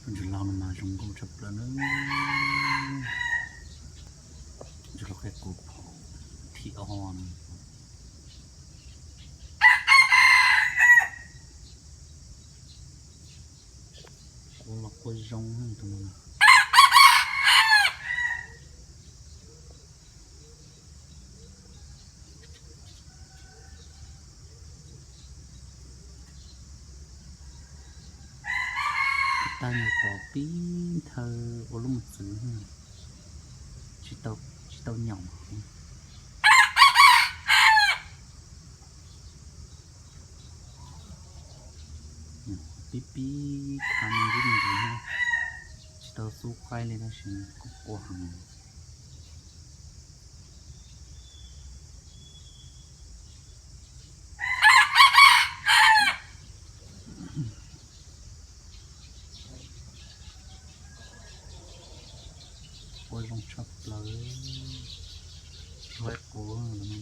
Tus ntsuag laug no mas zoo nkauj tshaj plaws na. Ntsuag laug qia kuv phom thib ob no. Quaj los quaj zoo tus no. Tag nws pom pib nthawv ua lub mos txwv, tsis tau nyaum. Pib pib khav me ntsis me ntsis no, tsis tau xub qaib li tab sis kuj quaj heev. Quaj zoo tshaj plaws. Ntsuag laug kuv los